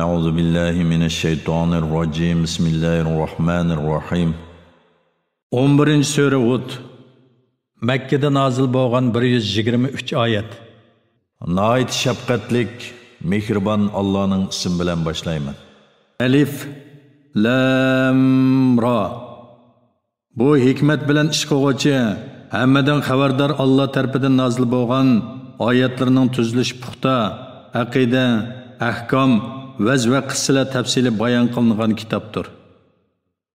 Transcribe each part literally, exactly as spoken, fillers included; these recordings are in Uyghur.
أعوذ بالله من الشيطان الرجيم. بسم الله الرحمن الرحيم. ئون بىرىنچى سۈرە ھۇد. مەككىدە نازىل بولغان، بىر يۈز يىگىرمە ئۈچ ئايەت. ناھايىتى شەپقەتلىك، مېھرىبان ئاللانىڭ ئىسمى بىلەن باشلايمەن. ئەلىف، لام، را. بۇ ھېكمەت بىلەن ئىش قىلغۇچى، ھەممىدىن خەۋەردار ئاللا تەرىپىدىن نازىل بولغان ئايەتلىرىنىڭ تۈزۈلۈشى پۇختا، ئەقىدە، ئەھكام، ۋەز ۋە قىسسىلەر تەپسىلىي بايان قىلىنغان كىتابتۇر.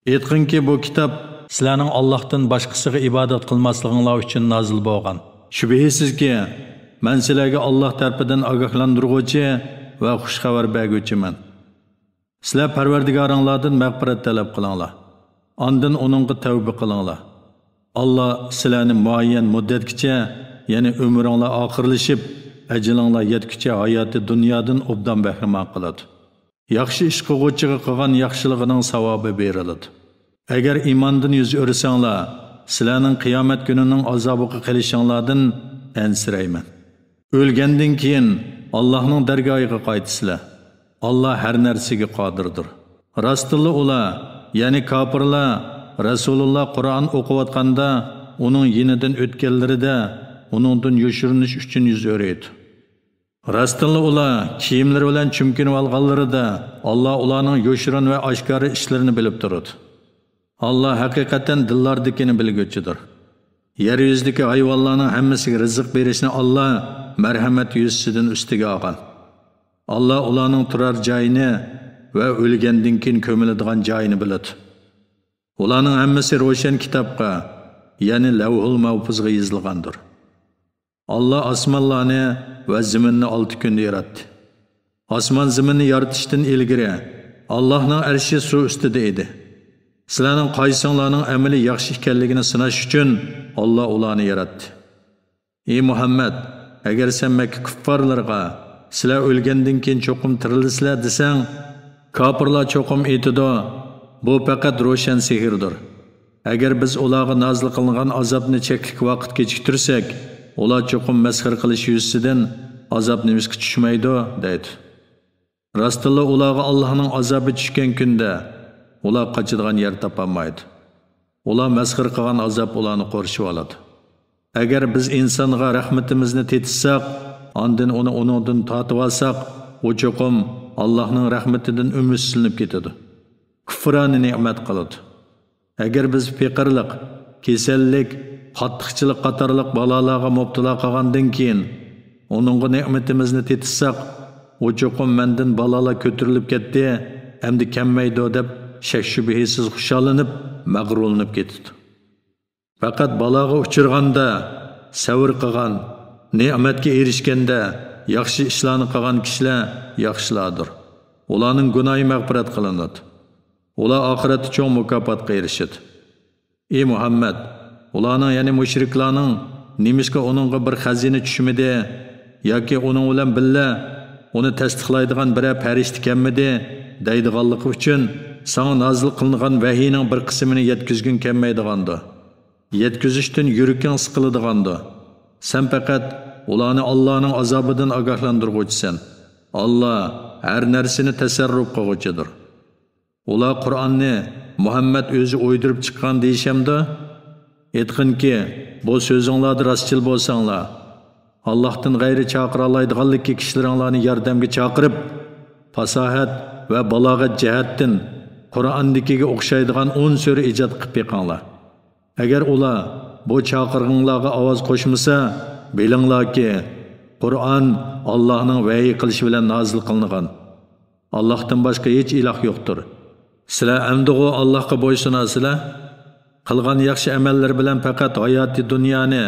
ئېيتقىنكى، بۇ كىتاب سىلەرنىڭ ئاللاھتىن باشقىسىغا ئىبادەت قىلماسلىقىڭلار ئۈچۈن نازىل بولغان. شۈبھىسىزكى، مەن سىلەرگە ئاللاھ تەرىپىدىن ئاگاھلاندۇرغۇچى ۋە خۇش خەۋەر بەرگۈچىمەن. سىلەر پەرۋەردىگارىڭلاردىن مەغپىرەت تەلەپ قىلىڭلار. ئاندىن ئۇنىڭغا تەۋبە قىلىڭلار. ئاللا سىلەرنى مۇئەييەن مۇددەتكىچە، يەنى ئۆمرۈڭلار ئاخىرلىشىپ، ئەجىلىڭلار يەتكۈچە ھاياتى دۇنيادىن ئوبدان بەھرىمەن قىلىدۇ. ياخشى ئىش قىلغۇچىغا قىلغان ياخشىلىقىنىڭ ساۋابى بېرىلىدۇ. ئەگەر ئىماندىن يۈز ئۆرۈسەڭلار، سىلەرنىڭ قىيامەت كۈنىنىڭ ئازابىغا قېلىشىڭلاردىن ئەنسىرەيمەن. ئۆلگەندىن كېيىن ئاللاھنىڭ دەرگاھىغا قايتىسىلەر. ئاللا ھەر نەرسىگە قادىردۇر. راستتىنلا ئۇلار، يەنى كاپىرلار، رەسۇلۇللا قۇرئان ئوقۇۋاتقاندا ئۇنىڭ يېنىدىن ئۆتكەنلىرىدە ئۇنىڭدىن يوشۇرۇنۇش ئۈچۈن يۈز ئۆرۈيدۇ. راستتىنلا ئۇلار كىيىملىرى بىلەن چۈمكىنىۋالغانلىرىدا، ئاللا ئۇلارنىڭ يوشۇرۇن ۋە ئاشكارا ئىشلىرىنى بىلىپ تۇرىدۇ. ئاللا ھەقىقەتەن دىللاردىكىنى بىلگۈچىدۇر. يەر يۈزىدىكى ھايۋانلارنىڭ ھەممىسىگە رىزىق بېرىشنى ئاللا مەرھەمەت يۈزىسىدىن ئۈستىگە ئالغان. ئاللا ئۇلارنىڭ تۇرار جايىنى ۋە ئۆلگەندىن كېيىن كۆمۈلىدىغان جايىنى بىلىدۇ. ئۇلارنىڭ ھەممىسى روشەن كىتابقا، يەنى لەۋھۇل مەھپۇزغا يېزىلغاندۇر. ئاللا ئاسمانلارنى ۋە زېمىننى ئالتە كۈندە ياراتتى. ئاسمان زېمىننى يارىتىشتىن ئىلگىرى ئاللاھنىڭ ئەرشى سۇ ئۈستىدە ئىدى. سىلەرنىڭ قايسىڭلارنىڭ ئەمىلى ياخشى ئىكەنلىكىنى سىناش ئۈچۈن ئاللا ئۇلارنى ياراتتى. ئى مۇھەممەد، ئەگەر سەن مەككە كۇففارلىرىغا، سىلەر ئۆلگەندىن كېيىن چوقۇم تىرىلىسىلەر دېسەڭ، كاپىرلار چوقۇم ئېيتىدۇ، بۇ پەقەت روشەن سېھىردۇر. ئەگەر بىز ئۇلارغا نازىل قىلىنغان ئازابنى چەكلىك ۋاقىت كېچىكتۈرسەك، ئۇلار چوقۇم مەسخىرە قىلىش يۈزىسىدىن ئازاب نېمىشقا چۈشمەيدۇ دەيدۇ. راستتىنلا ئۇلارغا ئاللاھنىڭ ئازابى چۈشكەن كۈندە ئۇلار قاچىدىغان يەر تاپالمايدۇ. ئۇلار مەسخىرە قىلغان ئازاب ئۇلارنى قورشىۋالىدۇ. ئەگەر بىز ئىنسانغا رەھمىتىمىزنى تېتىتساق، ئاندىن ئۇنى ئۇنىڭدىن تارتىۋالساق، ئۇ چوقۇم ئاللاھنىڭ رەھمىتىدىن ئۈمىدسىزلىنىپ كېتىدۇ. كۇفرانى نېمەت قىلىدۇ. ئەگەر بىز پېقىرلىق، كېسەللىك، قاتتىقچىلىق قاتارلىق بالالارغا مۇپتىلا قىلغاندىن كېيىن، ئۇنىڭغا نېمىتىمىزنى تېتىتساق، ئۇ چوقۇم مەندىن بالالار كۆتۈرۈلۈپ كەتتى، ئەمدى كەلمەيدۇ دەپ شەك-شۈبھىسىز خۇشاللىنىپ، مەغرۇرلىنىپ كېتىدۇ. پەقەت بالاغا ئۇچرىغاندا سەۋر قىلغان، نېمەتكە ئېرىشكەندە ياخشى ئىشلارنى قىلغان كىشىلەر ياخشىلاردۇر. ئۇلارنىڭ گۇناھى مەغپىرەت قىلىنىدۇ. ئۇلار ئاخىرەتتە چوڭ مۇكاپاتقا ئېرىشىدۇ. ئى مۇھەممەد، ئۇلارنىڭ، يەنى مۇشرىكلارنىڭ، نېمىشقا ئۇنىڭغا بىر خەزىنە چۈشمىدى ياكى ئۇنىڭ بىلەن بىللە ئۇنى تەستىقلايدىغان بىرەر پەرىشتە كەلمىدى دەيدىغانلىقى ئۈچۈن ساڭا نازىل قىلىنغان ۋەھىينىڭ بىر قىسمىنى يەتكۈزگۈڭ كەلمەيدىغاندۇ؟ يەتكۈزۈشتىن يۈرىكىڭ سىقىلىدىغاندۇ؟ سەن پەقەت ئۇلارنى ئاللانىڭ ئازابىدىن ئاگاھلاندۇرغۇچىسەن. ئاللا ھەر نەرسىنى تەسەررۇپ قىلغۇچىدۇر. ئۇلار قۇرئاننى مۇھەممەد ئۆزى ئويدۇرۇپ چىققان دېيىشەمدۇ؟ ئېيتقىنكى، بۇ سۆزۈڭلاردا راستچىل بولساڭلار، ئاللاھتىن غەيرى چاقىرالايدىغانلىكى كىشىلىرىڭلارنى ياردەمگە چاقىرىپ، پاساھەت ۋە بالاغەت جەھەتتىن قۇرئاندىكىگە ئوخشايدىغان ئون سۈرە ئىجاد قىلىپ بېقىڭلار. ئەگەر ئۇلار بۇ چاقىرغىنىڭلارغا ئاۋاز قوشمىسا، بىلىڭلاركى، قۇرئان ئاللاھنىڭ ۋەھىي قىلىشى بىلەن نازىل قىلىنغان. ئاللاھتىن باشقا ھېچ ئىلاھ يوقتۇر. سىلەر ئەمدىغۇ ئاللاھقا بويسۇناسىلەر؟ قىلغان ياخشى ئەمەللىرى بىلەن پەقەت ھاياتىي دۇنيانى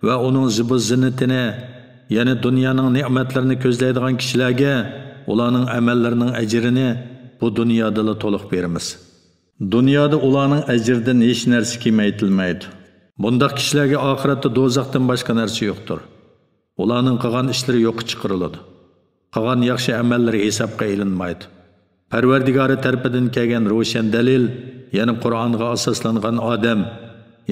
ۋە ئۇنىڭ زىبۇ زىننىتىنى، يەنى دۇنيانىڭ نېمەتلىرىنى كۆزلەيدىغان كىشىلەرگە ئۇلارنىڭ ئەمەللىرىنىڭ ئەجرىنى بۇ دۇنيادىلا تولۇق بېرىمىز. دۇنيادا ئۇلارنىڭ ئەجرىدىن ھېچ نەرسە كېمەيتىلمەيدۇ. بۇنداق كىشىلەرگە ئاخىرەتتە دوزاختىن باشقا نەرسە يوقتۇر. ئۇلارنىڭ قىلغان ئىشلىرى يوققا چىقىرىلىدۇ. قىلغان ياخشى ئەمەللىرى ھېسابقا ئېلىنمايدۇ. پەرۋەردىگارى تەرىپىدىن كەلگەن روشەن دەلىل، يەنى قۇرئانغا ئاساسلانغان ئادەم،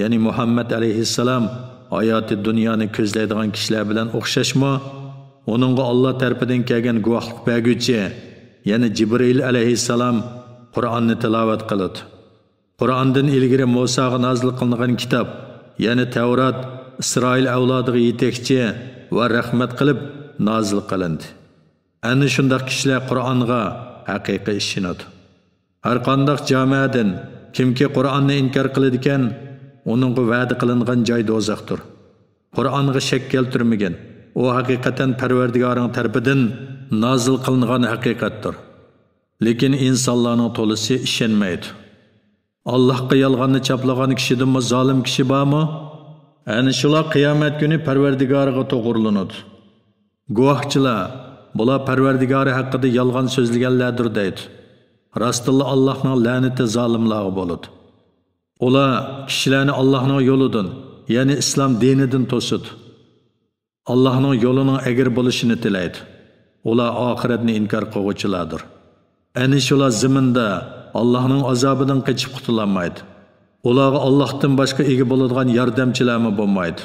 يەنى مۇھەممەد ئەلەيھىسسالام ھاياتىي دۇنيانى كۆزلەيدىغان كىشىلەر بىلەن ئوخشاشمۇ؟ ئۇنىڭغا ئاللا تەرىپىدىن كەلگەن گۇۋاھلىق بەرگۈچى، يەنى جىبرىئىل ئەلەيھىسسالام قۇرئاننى تىلاۋەت قىلىدۇ. قۇرئاندىن ئىلگىرى مۇساغا نازىل قىلىنغان كىتاب، يەنى تەۋرات، ئىسرائىل ئەۋلادىغا يېتەكچى ۋە رەھمەت قىلىپ نازىل قىلىندى. ئەنە شۇنداق كىشىلەر قۇرئانغا ھەقىقىي ئىشىنىدۇ. ھەرقانداق جامائەدىن كىمكى قۇرئاننى ئىنكار قىلىدىكەن، ئۇنىڭغا ۋەدە قىلىنغان جاي دوزاختۇر. قۇرئانغا شەك كەلتۈرمىگىن، ئۇ ھەقىقەتەن پەرۋەردىگارىڭ تەرىپىدىن نازىل قىلىنغان ھەقىقەتتۇر. لېكىن ئىنسانلارنىڭ تولىسى ئىشەنمەيدۇ. ئاللاھقا يالغاننى چاپلىغان كىشىدىنمۇ زالىم كىشى بارمۇ؟ ئەنە شۇلار قىيامەت كۈنى پەرۋەردىگارىغا توغرىلىنىدۇ. گۇۋاھچىلار، بۇلار پەرۋەردىگارى ھەققىدە يالغان سۆزلىگەنلەردۇر دەيدۇ. راستتىنلا ئاللاھنىڭ لەنىتى زالىملارغا بولىدۇ. ئۇلار كىشىلەرنى ئاللاھنىڭ يولىدىن، يەنى ئىسلام دىنىدىن توسىدۇ. ئاللاھنىڭ يولىنىڭ ئەگرى بولۇشىنى تىلەيدۇ. ئۇلار ئاخىرەتنى ئىنكار قىلغۇچىلاردۇر. ئەنە شۇلار زېمىندا ئاللاھنىڭ ئازابىدىن قېچىپ قۇتۇلالمايدۇ. ئۇلارغا ئاللاھتىن باشقا ئىگە بولىدىغان ياردەمچىلەرمۇ بولمايدۇ.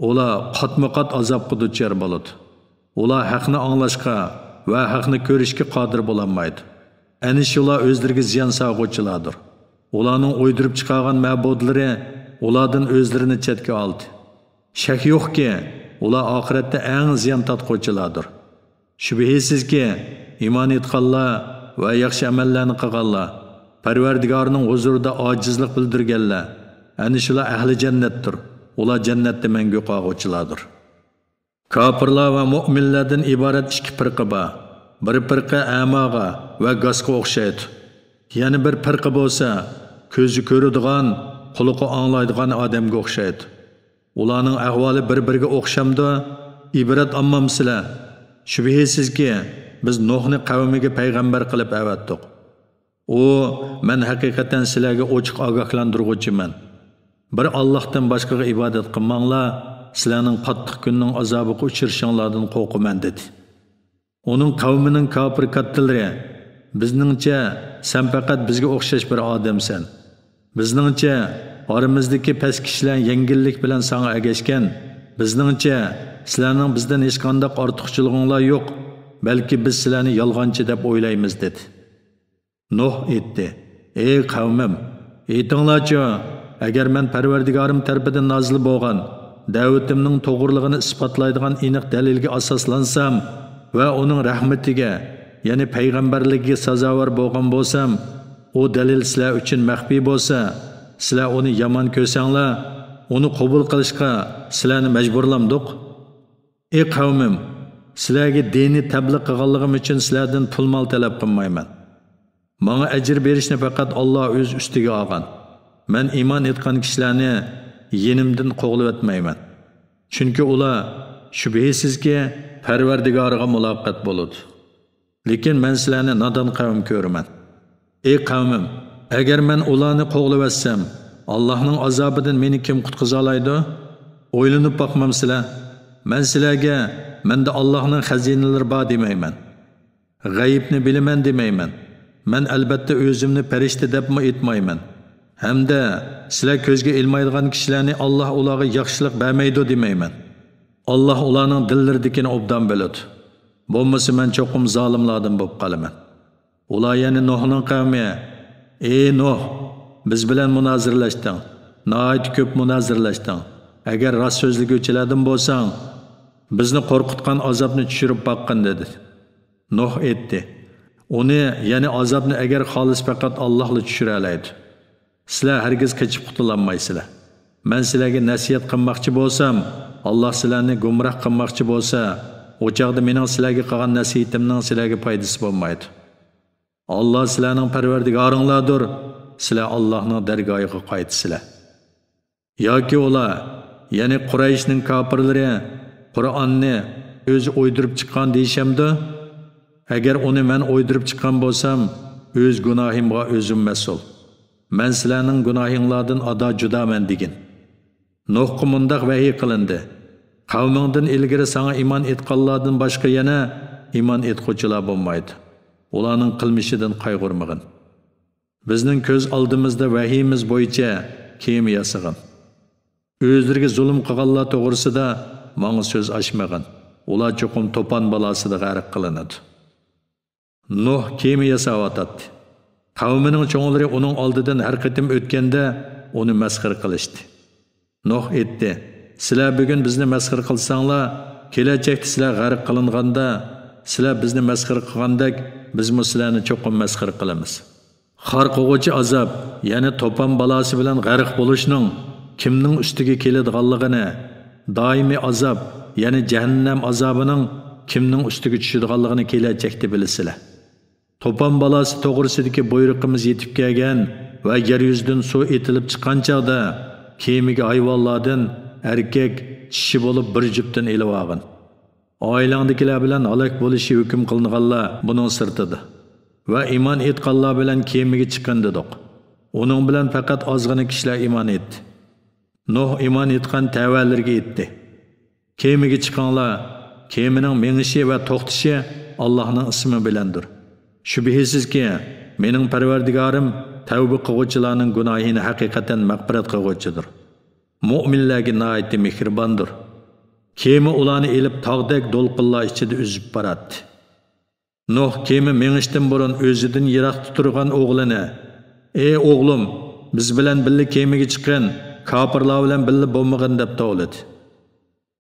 ئۇلار قاتمۇقات ئازابقا دۇچار بولىدۇ. ئۇلار ھەقنى ئاڭلاشقا ۋە ھەقنى كۆرۈشكە قادىر بولالمايدۇ. ئەنە شۇلار ئۆزلىرىگە زىيان سالغۇچىلاردۇر. ئۇلارنىڭ ئويدۇرۇپ چىقارغان مەبۇدلىرى ئۇلاردىن ئۆزلىرىنى چەتكە ئالدى. شەك يوقكى، ئۇلار ئاخىرەتتە ئەڭ زىيان تارتقۇچىلاردۇر. شۈبھىسىزكى، ئىمان ئېيتقانلار ۋە ياخشى ئەمەللەرنى قىلغانلار، پەرۋەردىگارىنىڭ ھۇزۇرىدا ئاجىزلىق بىلدۈرگەنلەر، ئەنە شۇلار ئەھلى جەننەتتۇر. ئۇلار جەننەتتە مەڭگۈ قالغۇچىلاردۇر. كاپىرلار ۋە مۆمىنلەردىن ئىبارەت ئىككى پىرقە بار. بىر پىرقە ئەماغا ۋە گاسقا ئوخشايدۇ. يەنە بىر پىرقە بولسا كۆزى كۆرىدىغان، قۇلىقى ئاڭلايدىغان ئادەمگە ئوخشايدۇ. ئۇلارنىڭ ئەھۋالى بىر-بىرىگە ئوخشامدۇ؟ ئىبرەت ئالمامسىلەر؟ شۈبھىسىزكى، بىز نۇھنى قەۋمىگە پەيغەمبەر قىلىپ ئەۋەتتۇق. ئۇ، مەن ھەقىقەتەن سىلەرگە ئوچۇق ئاگاھلاندۇرغۇچىمەن. بىر ئاللاھتىن باشقىغا ئىبادەت قىلماڭلار، سىلەرنىڭ قاتتىق كۈننىڭ ئازابىغا ئۇچرىشىڭلاردىن قورقىمەن، دېدى. ئۇنىڭ قەۋمىنىڭ كاپىر كاتتىلىرى، بىزنىڭچە، سەن پەقەت بىزگە ئوخشاش بىر ئادەمسەن. بىزنىڭچە، ئارىمىزدىكى پەس كىشىلەر يەڭگىللىك بىلەن ساڭا ئەگەشكەن. بىزنىڭچە، سىلەرنىڭ بىزدىن ھېچقانداق ئارتۇقچىلىقىڭلار يوق، بەلكى بىز سىلەرنى يالغانچى دەپ ئويلايمىز، دېدى. نۇھ ئېيتتى، ئەي قەۋمىم، ئېيتىڭلارچۇ، ئەگەر مەن پەرۋەردىگارىم تەرىپىدىن نازىل بولغان دەۋىتىمنىڭ توغرىلىقىنى ئىسپاتلايدىغان ئېنىق دەلىلگە ئاساسلانسام ۋە ئۇنىڭ رەھمىتىگە، يەنى پەيغەمبەرلىكىگە سازاۋەر بولغان بولسام، ئۇ دەلىل سىلەر ئۈچۈن مەخپىي بولسا، سىلەر ئۇنى يامان كۆرسەڭلار، ئۇنى قوبۇل قىلىشقا سىلەرنى مەجبۇرلامدۇق؟ ئەي قەۋمىم، سىلەرگە دىننى تەبلىغ قىلغانلىقىم ئۈچۈن سىلەردىن پۇل-مال تەلەپ قىلمايمەن. ماڭا ئەجىر بېرىشنى پەقەت ئاللا ئۆز ئۈستىگە ئالغان. مەن ئىمان ئېيتقان كىشىلەرنى يېنىمدىن قوغلىۋەتمەيمەن. چۈنكى ئۇلار، شۈبھىسىزكى، پەرۋەردىگارىغا مۇلاقات بولىدۇ. لېكىن مەن سىلەرنى نادان قەۋم كۆرىمەن. ئەي قەۋمىم، ئەگەر مەن ئۇلارنى قوغلىۋەتسەم، ئاللاھنىڭ ئازابىدىن مېنى كىم قۇتقۇزالايدۇ؟ ئويلىنىپ باقمامسىلەر؟ مەن سىلەرگە، مەندە ئاللاھنىڭ خەزىنىلىرى بار دېمەيمەن. غەيىبنى بىلىمەن دېمەيمەن. مەن ئەلبەتتە ئۆزۈمنى پەرىشتە دەپمۇ ئېيتمايمەن. ھەمدە سىلەر كۆزگە ئىلمايدىغان كىشىلەرنى ئاللاھ ئۇلارغا ياخشىلىق بەرمەيدۇ دېمەيمەن. ئاللاھ ئۇلارنىڭ دىللىرىدىكىنى ئوبدان بىلىدۇ. بولمىسا مەن چوقۇم زالىملاردىن بولۇپ قالىمەن. ئۇلار يەنە نۇھنىڭ قەۋمى، ئەي نۇھ، بىز بىلەن مۇنازىرىلەشتىڭ، ناھايىتى كۆپ مۇنازىرىلەشتىڭ. ئەگەر راست سۆزلىگۈچىلەردىن بولساڭ، بىزنى قورقۇتقان ئازابنى چۈشۈرۈپ باققىن، دېدى. نۇھ ئېيتتى، ئۇنى، يەنى ئازابنى ئەگەر خالىسا پەقەت ئاللاھلا چۈشۈرەلەيدۇ. سىلەر ھەرگىز قېچىپ قۇتۇلالمايسىلەر. مەن سىلەرگە نەسىھەت قىلماقچى بولسام، ئاللاھ سىلەرنى گۇمراھ قىلماقچى بولسا، ئۇ چاغدا مېنىڭ سىلەرگە قىلغان نەسىھىتىمنىڭ سىلەرگە پايدىسى بولمايدۇ. ئاللاھ سىلەرنىڭ پەرۋەردىگارىڭلاردۇر، سىلەر ئاللاھنىڭ دەرگاھىغا قايتىسىلەر. ياكى ئۇلار، يەنى قۇرەيشنىڭ كاپىرلىرى، قۇرئاننى ئۆزى ئويدۇرۇپ چىققان دېيىشەمدۇ؟ ئەگەر ئۇنى مەن ئويدۇرۇپ چىققان بولسام، ئۆز گۇناھىمغا ئۆزۈم مەسئۇل. مەن سىلەرنىڭ گۇناھىڭلاردىن ئادا جۇدامەن، دېگىن. نۇھقا مۇنداق ۋەھىي قىلىندى، قەۋمىڭدىن ئىلگىرى ساڭا ئىمان ئېيتقانلاردىن باشقا يەنە ئىمان ئېيتقۇچىلار بولمايدۇ. ئۇلارنىڭ قىلمىشىدىن قايغۇرمىغىن. بىزنىڭ كۆز ئالدىمىزدا ۋەھىيىمىز بويىچە كېمە ياسىغىن. ئۆزلىرىگە زۇلۇم قىلغانلار توغرىسىدا ماڭا سۆز ئاچمىغىن. ئۇلار چوقۇم توپان بالاسىدا غەرق قىلىنىدۇ. نۇھ كېمە ياساۋاتاتتى. قەۋمىنىڭ چوڭلىرى ئۇنىڭ ئالدىدىن ھەر قېتىم ئۆتكەندە ئۇنى مەسخىرە قىلىشتى. نۇھ ئېيتتى، سىلەر بۈگۈن بىزنى مەسخىرە قىلساڭلار، كېلەچەكتە سىلەر غەرق قىلىنغاندا، سىلەر بىزنى مەسخىرە قىلغاندەك بىزمۇ سىلەرنى چوقۇم مەسخىرە قىلىمىز. خار قىلغۇچى ئازاب، يەنى توپان بالاسى بىلەن غەرق بولۇشنىڭ كىمنىڭ ئۈستىگە كېلىدىغانلىقىنى، دائىمىي ئازاب، يەنى جەھەننەم ئازابىنىڭ كىمنىڭ ئۈستىگە چۈشىدىغانلىقىنى كېلەچەكتە بىلىسىلەر. توپان بالاسى توغرىسىدىكى بۇيرۇقىمىز يېتىپ كەلگەن ۋە يەر يۈزىدىن سۇ ئېتىلىپ چىققان چاغدا، كېمىگە ھايۋانلاردىن ئەركەك، چىشى بولۇپ بىر جۈپتىنى ئېلىۋالغىن. ئائىلەڭدىكىلەر بىلەن ھالاك بولۇشى ھۆكۈم قىلىنغانلار بۇنىڭ سىرتىدا. ۋە ئىمان ئېيتقانلار بىلەن كېمىگە چىققىن دېدۇق. ئۇنىڭ بىلەن پەقەت ئازغىنە كىشىلەر ئىمان ئېيتتى. نۇھ ئىمان ئېيتقان تەۋەلىرىگە ئېيتتى، كېمىگە چىقىڭلار، كېمىنىڭ مېڭىشى ۋە توختىشى ئاللاھنىڭ ئىسمى بىلەندۇر. شۈبھىسىزكى، مېنىڭ پەرۋەردىگارىم تەۋبە قىلغۇچىلارنىڭ گۇناھىنى ھەقىقەتەن مەغپىرەت قىلغۇچىدۇر. مۆمىنلەرگە ناھايىتى مېھرىباندۇر. كېمە ئۇلارنى ئېلىپ تاغدەك دولقۇنلار ئىچىدە ئۈزۈپ باراتتى. نۇھ كېمە مېڭىشتىن بۇرۇن ئۆزىدىن يىراقتا تۇرغان ئوغلىنى، ئى ئوغلۇم، بىز بىلەن بىللە كېمىگە چىققىن، كاپىرلار بىلەن بىللە بولمىغىن دەپ توۋلىدى.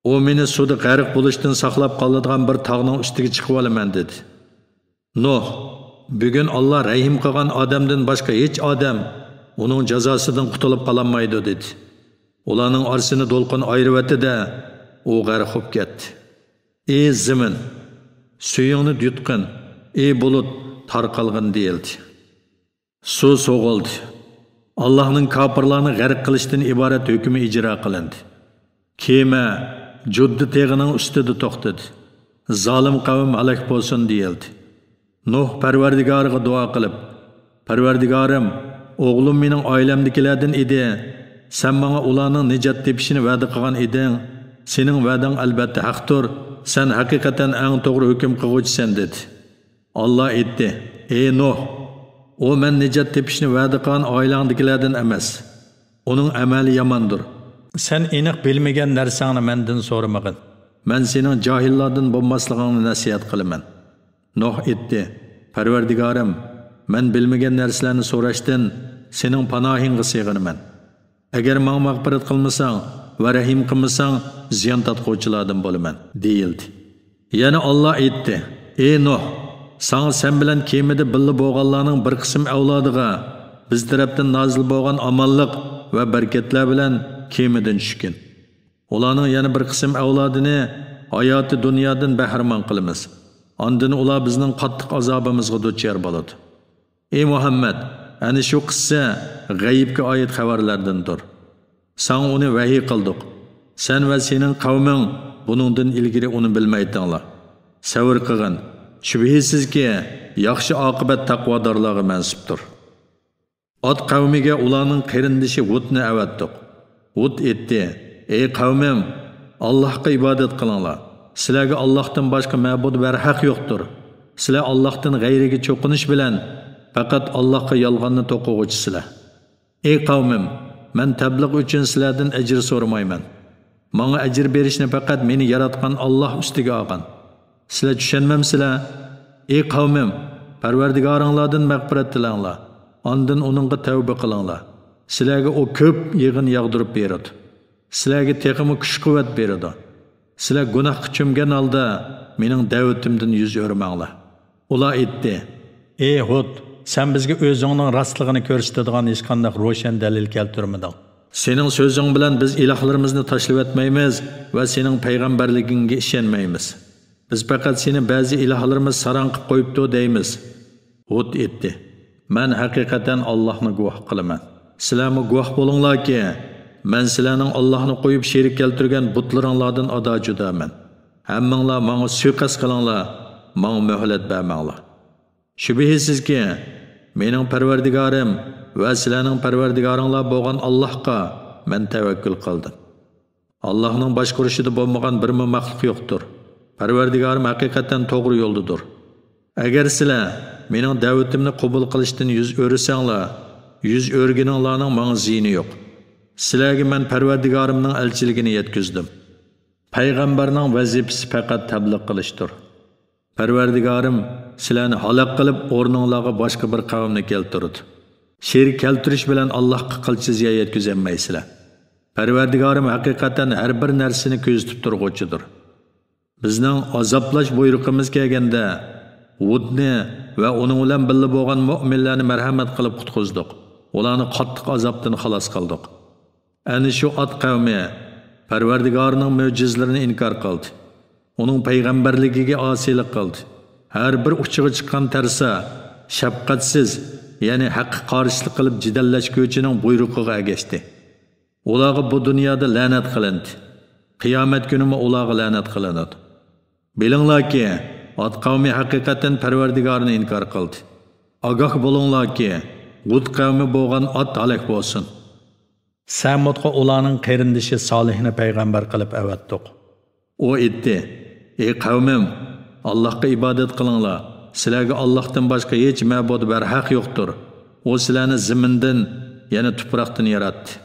ئۇ مېنى سۇدا غەرق بولۇشتىن ساقلاپ قالىدىغان بىر تاغنىڭ ئۈستىگە چىقىۋالىمەن دېدى. نۇھ، بۈگۈن ئاللا رەھىم قىلغان ئادەمدىن باشقا ھېچ ئادەم ئۇنىڭ جازاسىدىن قۇتۇلۇپ قالالمايدۇ دېدى. ئۇلارنىڭ ئارىسىنى دولقۇن ئايرىۋەتتى-دە، ئۇ غەرق بولۇپ كەتتى. ئى زېمىن، سۈيۈڭنى يۇتقىن، ئى بۇلۇت، تارقالغىن دېيىلدى. سۇ سوغۇلدى. ئاللاھنىڭ كاپىرلارنى غەرق قىلىشتىن ئىبارەت ھۆكمى ئىجرا قىلىندى. كېمە جۇددى تېغىنىڭ ئۈستىدە توختىدى. زالىم قەۋم ھالاك بولسۇن دېيىلدى. نۇھ پەرۋەردىگارىغا دۇئا قىلىپ، پەرۋەردىگارىم، ئوغلۇم مېنىڭ ئائىلەمدىكىلەردىن ئىدى. سەن ماڭا ئۇلارنىڭ نىجات تېپىشىنى ۋەدە قىلغان ئىدىڭ. سېنىڭ ۋەدەڭ ئەلبەتتە ھەقتۇر. سەن ھەقىقەتەن ئەڭ توغرا ھۆكۈم قىلغۇچىسەن دېدى. ئاللا ئېيتتى، ئى نۇھ، ئۇ مەن نىجات تېپىشنى ۋەدە قىلغان ئائىلەڭدىكىلەردىن ئەمەس. ئۇنىڭ ئەمەلى ياماندۇر. سەن ئېنىق بىلمىگەن نەرسەڭنى مەندىن سورىمىغىن. مەن سېنىڭ جاھىللاردىن بولماسلىقىڭنى نەسىھەت قىلىمەن. نۇھ ئېيتتى، پەرۋەردىگارىم، مەن بىلمىگەن نەرسىلەرنى سوراشتىن سېنىڭ پاناھىڭغا سېغىنىمەن. ئەگەر ماڭا مەغپىرەت قىلمىساڭ ۋە رەھىم قىلمىساڭ، زىيان تارتقۇچىلاردىن بولىمەن، دېيىلدى. يەنە ئاللا ئېيتتى، ئى نۇھ، ساڭا سەن بىلەن كېمىدە بىللە بولغانلارنىڭ بىر قىسىم ئەۋلادىغا بىز تەرەپتىن نازىل بولغان ئامانلىق ۋە بەرىكەتلەر بىلەن كېمىدىن چۈشكىن. ئۇلارنىڭ يەنە بىر قىسىم ئەۋلادىنى ھاياتى دۇنيادىن بەھرىمەن قىلىمىز. ئاندىن ئۇلار بىزنىڭ قاتتىق ئازابىمىزغا دۇچار بولىدۇ. ئى مۇھەممەد، ئەنە شۇ قىسسە غەيىبكە ئائىت خەۋەرلەردىندۇر. ساڭا ئۇنى ۋەھىي قىلدۇق. سەن ۋە سېنىڭ قەۋمىڭ بۇنىڭدىن ئىلگىرى ئۇنى بىلمەيتتىڭلار. سەۋر قىلغىن. شۈبھىسىزكى، ياخشى ئاقىۋەت تەقۋادارلارغا مەنسۇپتۇر. ئاد قەۋمىگە ئۇلارنىڭ قېرىندىشى ھۇدنى ئەۋەتتۇق. ھۇد ئېيتتى، ئەي قەۋمىم، ئاللاھقا ئىبادەت قىلىڭلار. سىلەرگە ئاللاھتىن باشقا مەبۇد بەرھەق يوقتۇر. سىلەر ئاللاھتىن غەيرىگە چوقۇنۇش بىلەن پەقەت ئاللاھقا يالغاننى توقۇغۇچىسىلەر. ئەي قەۋمىم، مەن تەبلىغ ئۈچۈن سىلەردىن ئەجىر سورىمايمەن. ماڭا ئەجىر بېرىشنى پەقەت مېنى ياراتقان ئاللاھ ئۈستىگە ئالغان. سىلەر چۈشەنمەمسىلەر؟ ئەي قەۋمىم، پەرۋەردىگارىڭلاردىن مەغپىرەت تىلەڭلار، ئاندىن ئۇنىڭغا تەۋبە قىلىڭلار. سىلەرگە ئۇ كۆپ يېغىن ياغدۇرۇپ بېرىدۇ. سىلەرگە تېخىمۇ كۈچ-قۇۋۋەت بېرىدۇ. سىلەر گۇناھقا چۆمگەن ھالدا مېنىڭ دەۋىتىمدىن يۈز ئۆرۈمەڭلار. ئۇلار ئېيتتى، ئى ھۇد، سەن بىزگە ئۆزۈڭنىڭ راستلىقىنى كۆرسىتىدىغان ھېچقانداق روشەن دەلىل كەلتۈرمىدىڭ. سېنىڭ سۆزۈڭ بىلەن بىز ئىلاھلىرىمىزنى تاشلىۋەتمەيمىز ۋە سېنىڭ پەيغەمبەرلىكىڭگە ئىشەنمەيمىز. بىز پەقەت سېنى بەزى ئىلاھلىرىمىز ساراڭ قىپ قويۇپتۇ دەيمىز. ھۇد ئېيتتى، مەن ھەقىقەتەن ئاللاھنى گۇۋاھ قىلىمەن. سىلەرمۇ گۇۋاھ بولۇڭلاركى، مەن سىلەرنىڭ ئاللاھنى قويۇپ شېرىك كەلتۈرگەن بۇتلىرىڭلاردىن ئادا-جۇدامەن. ھەممىڭلار ماڭا سۇيىقەست قىلىڭلار، ماڭا مۆھلەت بەرمەڭلار. شۈبھىسىزكى، مېنىڭ پەرۋەردىگارىم ۋە سىلەرنىڭ پەرۋەردىگارىڭلار بولغان ئاللاھقا مەن تەۋەككۈل قىلدىم. ئاللاھنىڭ باشقۇرۇشىدا بولمىغان بىرمۇ مەخلۇق يوقتۇر. پەرۋەردىگارىم ھەقىقەتەن توغرا يولدىدۇر. ئەگەر سىلەر مېنىڭ دەۋىتىمنى قوبۇل قىلىشتىن يۈز ئۆرۈسەڭلار، يۈز ئۆرگىنىڭلارنىڭ ماڭا زىيىنى يوق. سىلەرگە مەن پەرۋەردىگارىمنىڭ ئەلچىلىكىنى يەتكۈزدۈم. پەيغەمبەرنىڭ ۋەزىپىسى پەقەت تەبلىغ قىلىشتۇر. پەرۋەردىگارىم سىلەرنى ھالاك قىلىپ، ئورنۇڭلارغا باشقا بىر قەۋمنى كەلتۈرىدۇ. شېرىك كەلتۈرۈش بىلەن ئاللاھقا قىلچە زىيان يەتكۈزەلمەيسىلەر. پەرۋەردىگارىم ھەقىقەتەن ھەر بىر نەرسىنى كۆزىتىپ تۇرغۇچىدۇر. بىزنىڭ ئازابلاش بۇيرۇقىمىز كەلگەندە، ھۇدنى ۋە ئۇنىڭ بىلەن بىللە بولغان مۆمىنلەرنى مەرھەمەت قىلىپ قۇتقۇزدۇق. ئۇلارنى قاتتىق ئازابتىن خالاس قىلدۇق. ئەنە شۇ ئاد قەۋمى پەرۋەردىگارىنىڭ مۆجىزىلىرىنى ئىنكار قىلدى. ئۇنىڭ پەيغەمبەرلىكىگە ئاسىيلىق قىلدى. ھەر بىر ئۇچىغا چىققان تەرسا، شەپقەتسىز، يەنى ھەققە قارشىلىق قىلىپ جېدەللەشكۈچىنىڭ بۇيرۇقىغا ئەگەشتى. ئۇلارغا بۇ دۇنيادا لەنەت قىلىندى. قىيامەت كۈنىمۇ ئۇلارغا لەنەت قىلىنىدۇ. بىلىڭلاركى، ئاد قەۋمى ھەقىقەتەن پەرۋەردىگارىنى ئىنكار قىلدى. ئاگاھ بولۇڭلاركى، ھۇد قەۋمى بولغان ئاد ھالاك بولسۇن. سەمۇدقا ئۇلارنىڭ قېرىندىشى سالىھنى پەيغەمبەر قىلىپ ئەۋەتتۇق. ئۇ ئېيتتى: «ئەي قەۋمىم، ئاللاھقا ئىبادەت قىلىڭلار. سىلەرگە ئاللاھتىن باشقا ھېچ مەبۇد بەرھەق يوقتۇر. ئۇ سىلەرنى زېمىندىن، يەنى تۇپراقتىن ياراتتى.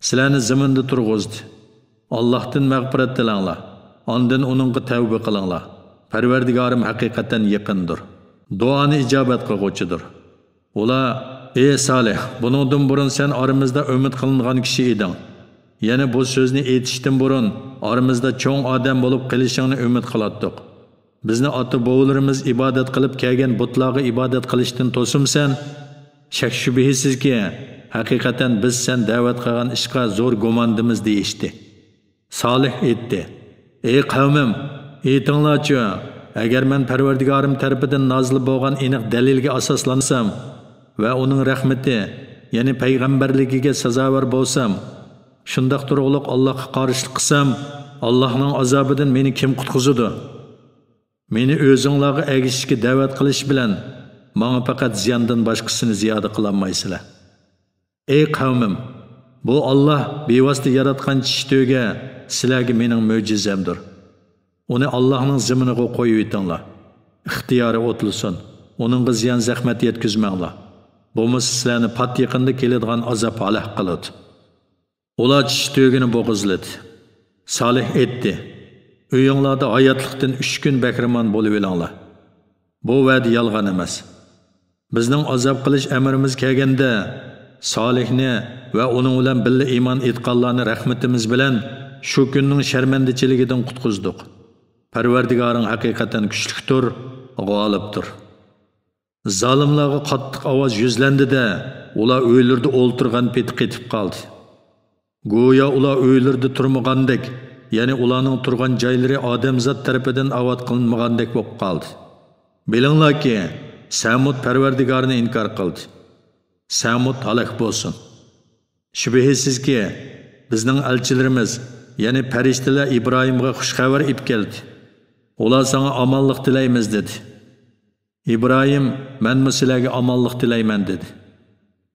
سىلەرنى زېمىندا تۇرغۇزدى. ئاللاھتىن مەغپىرەت تىلەڭلار. ئاندىن ئۇنىڭغا تەۋبە قىلىڭلار. پەرۋەردىگارىم ھەقىقەتەن يېقىندۇر. دۇئانى ئىجابەت قىلغۇچىدۇر.» ئۇلار: «ئەي سالىھ، بۇنىڭدىن بۇرۇن سەن ئارىمىزدا ئۈمىد قىلىنغان كىشى ئىدىڭ. يەنى بۇ سۆزنى ئېيتىشتىن بۇرۇن ئارىمىزدا چوڭ ئادەم بولۇپ قېلىشىڭنى ئۈمىد قىلاتتۇق. بىزنى ئاتا-بوۋىلىرىمىز ئىبادەت قىلىپ كەلگەن بۇتلارغا ئىبادەت قىلىشتىن توسۇمسەن؟ شەك-شۈبھىسىزكى، ھەقىقەتەن بىز سەن دەۋەت قىلغان ئىشقا زور گۇماندىمىز» دېيىشتى. سالىھ ئېيتتى: «ئەي قەۋمىم، ئېيتىڭلارچۇ، ئەگەر مەن پەرۋەردىگارىم تەرىپىدىن نازىل بولغان ئېنىق دەلىلگە ئاساسلانسام ۋە ئۇنىڭ رەھمىتى، يەنى پەيغەمبەرلىكىگە سازاۋەر بولسام، شۇنداق تۇرغۇلۇق ئاللاھقا قارشىلىق قىلسام، ئاللاھنىڭ ئازابىدىن مېنى كىم قۇتقۇزىدۇ؟ مېنى ئۆزۈڭلارغا ئەگىشىشكە دەۋەت قىلىش بىلەن ماڭا پەقەت زىياندىن باشقىسىنى زىيادە قىلالمايسىلەر. ئەي قەۋمىم، بۇ ئاللاھ بىۋاسىتە ياراتقان چىشى تۆگە سىلەرگە مېنىڭ مۆجىزەمدۇر. ئۇنى ئاللاھنىڭ زېمىنىغا قويۇۋېتىڭلار. ئىختىيارى ئوتلىسۇن. ئۇنىڭغا زىيان-زەخمەت يەتكۈزمەڭلار. بولمىسا سىلەرنى پات يېقىندا كېلىدىغان ئازاب ھالاك قىلىدۇ.» ئۇلار چىشى تۆگىنى بوغۇزلىدى. سالىھ ئېيتتى: «ئۆيۈڭلاردا ھاياتلىقتىن ئۈچ كۈن بەھرىمەن بولۇۋېلىڭلار. بۇ ۋەدە يالغان ئەمەس. بىزنىڭ ئازاب قىلىش ئەمرىمىز كەلگەندە، سالىھنى ۋە ئۇنىڭ بىلەن بىللە ئىمان ئېيتقانلارنى رەھمىتىمىز بىلەن شۇ كۈننىڭ شەرمەندىچىلىكىدىن قۇتقۇزدۇق. پەرۋەردىگارىڭ ھەقىقەتەن كۈچلۈكتۇر، غالىبتۇر.» زالىملارغا قاتتىق ئاۋاز يۈزلەندى-دە، ئۇلار ئۆيلىرىدە ئولتۇرغان پېتى قېتىپ قالدى. گويا ئۇلار ئۆيلىرىدە تۇرمىغاندەك، يەنى ئۇلارنىڭ تۇرغان جايلىرى ئادەمزات تەرىپىدىن ئاۋات قىلىنمىغاندەك بولۇپ قالدى. بىلىڭلاركى، سەمۇد پەرۋەردىگارىنى ئىنكار قىلدى. سەمۇد ھالاك بولسۇن! شۈبھىسىزكى، بىزنىڭ ئەلچىلىرىمىز، يەنى پەرىشتىلەر ئىبراھىمغا خۇش خەۋەر ئېلىپ كەلدى. ئۇلار ساڭا ئامانلىق تىلەيمىز، دېدى. ئىبراھىم، مەنمۇ سىلەرگە ئامانلىق تىلەيمەن، دېدى.